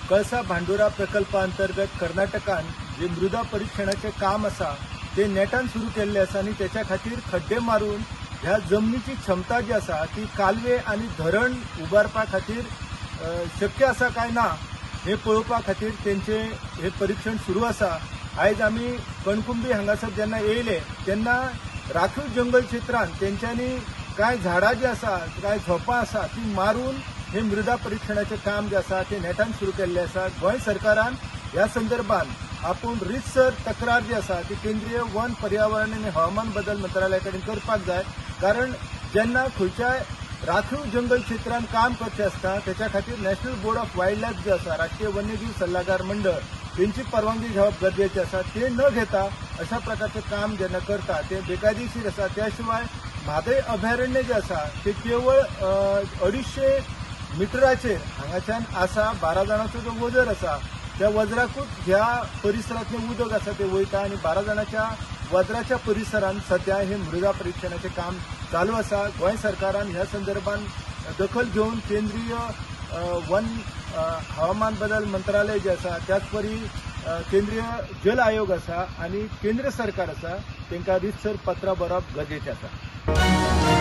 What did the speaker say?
कळसा भांडुरा प्रकल्पा अंतर्गत कर्नाटकान जे मृदा परीक्षणाचें काम आसा ते नेटान सुरू केल्लें आसा आनी तेच्या खातीर खड्डे मारून ह्या जमनीची क्षमता जी आसा ती कालवे आनी धरण उबारपा खातीर शक्य आसा काय ना हे पळोवपा खातीर तेंचे हे परीक्षण सुरू आसा. आयज आमी कणकुंबी हांगासर जेन्ना येयले तेन्ना राखीव जंगल क्षेत्रान तेंच्यांनी कांय झाडां जी आसा, कांय झोपां आसा ती मारून हे मृदा परीक्षणाचें काम जें आसा तें नेटान सुरू केल्लें आसा. गोंय सरकारान ह्या संदर्भात आपूण रितसर तक्रार जी आसा ती केंद्रीय वन पर्यावरण आनी हवामान बदल मंत्रालया कडेन करपाक जाय, कारण जेन्ना खंयच्याय राखीव जंगल क्षेत्रान काम करचें आसता तेच्या खातीर national board of wild life जे आसा, राष्ट्रीय वन्यजीव सल्लागार मंडळ, तेंची परवानगी घेवप गरजेचें आसा. ते न घेता अशा प्रकारचें काम जेन्ना करता तें बेकायदेशीर आसा. त्या शिवाय म्हादय अभयारण्य जें आसा तें केवळ 250 मिटराचेर हांगाच्यान आसा. 12 जाणांचो जो वजर आसा त्या वज्राकूच ह्या परिसरांतलें उदक आसा तें वयता आनी 12 जाणांच्या वज्राच्या परिसरांत सद्या हे मृदा परीक्षणाचें काम चालू आसा. गोंय सरकारान ह्या संदर्भात दखल घेवन केंद्रीय वन हवामान बदल मंत्रालय जें आसा, त्याच परी केंद्रीय जल आयोग आसा आनी केंद्र सरकार आसा, तांकां रितसर पत्रां बरोवप गरजेचें आसा.